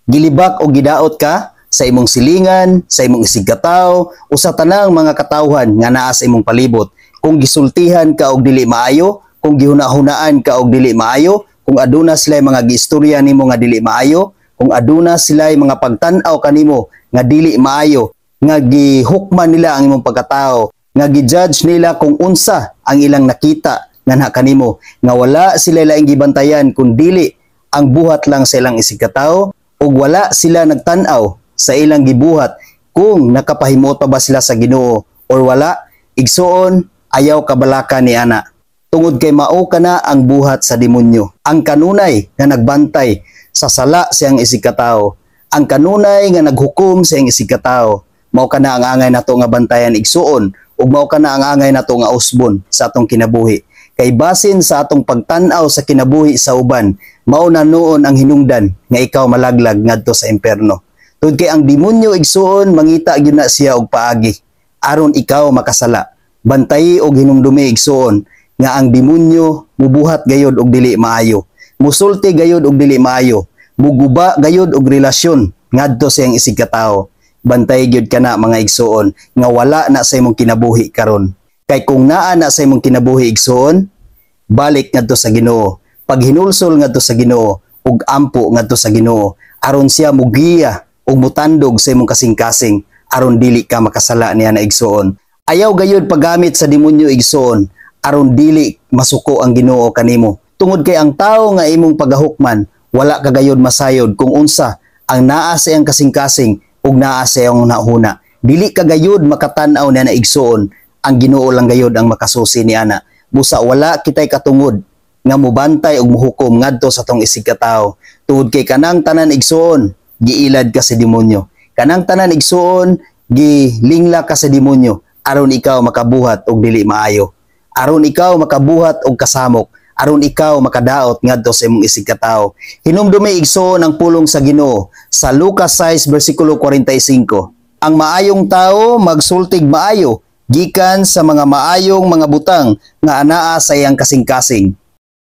Gilibak o gidaot ka sa imong silingan, sa imong isigkatawo o sa tanang mga katawhan nga naa sa imong palibot. Kung gisultihan ka og dili maayo, kung gihuna-hunaan ka og dili maayo, kung aduna sila mga giistorya nimo nga dili maayo, kung aduna sila mga pagtan-aw kanimo nga dili maayo, nga gihukman nila ang imong pagkatao, nga gi-judge nila kung unsa ang ilang nakita nganha kanimo, nga wala sila laing gibantayan kun dili ang buhat lang sa ilang isigkatao ug wala sila nagtan-aw sa ilang gibuhat kung nakapahimuot pa ba sila sa Ginoo or wala, igsuon, ayaw kabalaka ni ana. Tungod kay mao kana ang buhat sa demonyo. Ang kanunay nga nagbantay sa sala siyang isigkatao. Ang kanunay nga naghukom sa iyang isigkatao. Mao kana ang angay nato nga bantayan, igsuon, ug mao kana ang angay nato nga usbon sa atong kinabuhi. Kay basin sa atong pagtan-aw sa kinabuhi sa uban, mao na nuon ang hinungdan nga ikaw malaglag ngadto sa imperno. Tungod kay ang demonyo, igsuon, mangita gyud na siya og paagi aron ikaw makasala. Bantayi og hinumdumi, igsuon, nga ang demonyo mubuhat gayod og dili maayo. Musulti gayod og dili maayo. Muguba gayod og relasyon ngadto sa iyang isigkatao. Bantay gyud kana, mga igsuon, nga wala na sa imong kinabuhi karon. Kay kung naa na sa imong kinabuhi, igsuon, balik ngadto sa Ginoo. Paghinulsol ngadto sa Ginoo ug ampo ngadto sa Ginoo aron siya mugiya ug mutandog sa imong kasing-kasing aron dili ka makasala niya na, igsuon. Ayaw gayud paggamit sa demonyo, igsuon, aron dili masuko ang Ginoo kanimo. Tungod kay ang tawo nga imong pagahukman, wala ka gayud masayod kung unsa ang naa sa iyang kasing-kasing ug naa sa iyang hunahuna. Dili ka gayud makatan-aw niya na, igsuon, ang Ginoo lang gayud ang makasusi ni ana. Busa wala kitay katungod nga mubantay ug muhukom ngadto sa tong isigkatawo. Tungod kay kanang tanan, igsuon, giilad ka sa demonyo. Kanang tanan, igsuon, gilingla ka sa demonyo aron ikaw makabuhat og dili maayo. Aron ikaw makabuhat og kasamok, aron ikaw makadaot ngadto sa imong isigkatawo. Hinumdumi, igsuon, ang pulong sa Ginoo sa Lucas 6 versikulo 45. Ang maayong tao magsultig maayo gikan sa mga maayong mga butang nga anaa sa iyang kasing-kasing.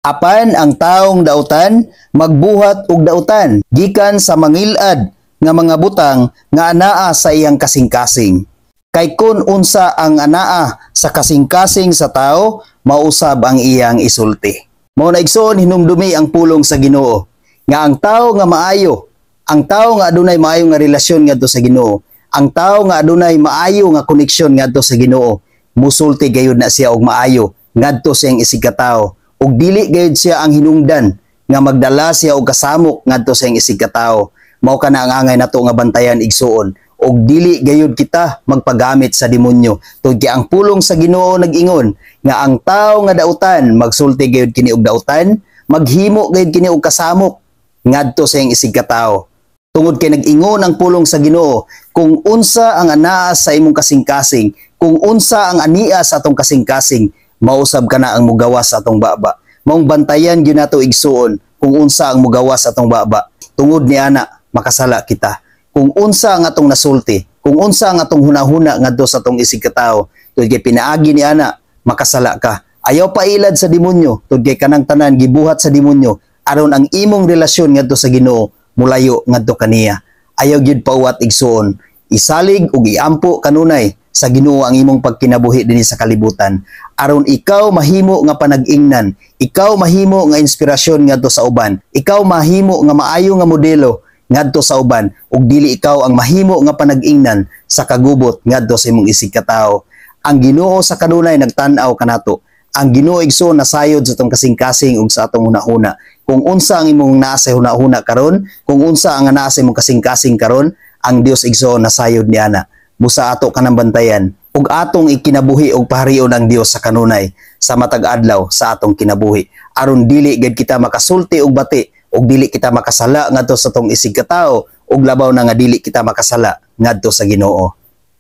Apan ang taong dautan magbuhat og dautan gikan sa mangilad nga mga butang nga anaa sa iyang kasing-kasing. Kay kun unsa ang anaa sa kasing-kasing sa tao, mausab ang iyang isulti. Mao na, igsoon, hinumdumi ang pulong sa Ginoo nga ang tao nga maayo, ang tao nga adunay maayo nga relasyon ngadto sa Ginoo, ang tao nga adunay maayo nga koneksyon ngadto sa Ginoo, musulti gayud na siya og maayo ngadto sa iyang isigkatawo ug dili gayud siya ang hinungdan nga magdala siya og kasamok ngadto sa iyang isigkatawo. Mao kana ang angay nato nga bantayan, igsuon, ug dili gayud kita magpagamit sa demonyo. Tungod kay ang pulong sa Ginoo nag-ingon nga ang tao nga dautan magsulti gayud kini og dautan, maghimo gayud kini og kasamok ngadto sa iyang isigkatawo. Tungod kay nag-ingon ang pulong sa Ginoo, kung unsa ang anaa sa imong kasing-kasing, kung unsa ang ania sa atong kasing-kasing, mausab kana ang mugawas sa atong baba. Maong bantayan gyud nato, igsuon, kung unsa ang mugawas sa atong baba. Tungod ni ana makasala kita. Kung unsa ang atong nasulti, kung unsa ang atong hunahuna ngadto sa atong isigkatawo, tungod kay pinaagi ni ana makasala ka. Ayaw pailad sa demonyo, tungod kay kanang tanan gibuhat sa demonyo aron ang imong relasyon ngadto sa Ginoo mulayo ngadto kaniya. Ayaw gyud pauwat, igsuon. Isalig ug iampo kanunay sa Ginoo ang imong pagkinabuhi dinhi sa kalibutan aron ikaw mahimo nga panag-ingnan, ikaw mahimo nga inspirasyon ngadto sa uban, ikaw mahimo nga maayo nga modelo ngadto sa uban ug dili ikaw ang mahimo nga panag-ingnan sa kagubot ngadto sa imong isigkatawo. Ang Ginoo sa kanunay nagtan-aw kanato. Ang Ginoo, igsoon, nasayod sa atong kasing-kasing ug sa atong hunahuna. Kung unsa ang imong naa sa hunahuna karon, kung unsa ang naa sa imong kasing-kasing karon, ang Dios, igsoon, nasayod niana. Busa ato kanang bantayan ug atong ikinabuhi og paharion ang Dios sa kanunay sa matag adlaw sa atong kinabuhi aron dili gid kita makasulti og bati ug dili kita makasala ngadto sa atong isigkatawo ug labaw na nga dili kita makasala ngadto sa Ginoo.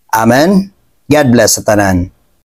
Amen. God bless sa tanan.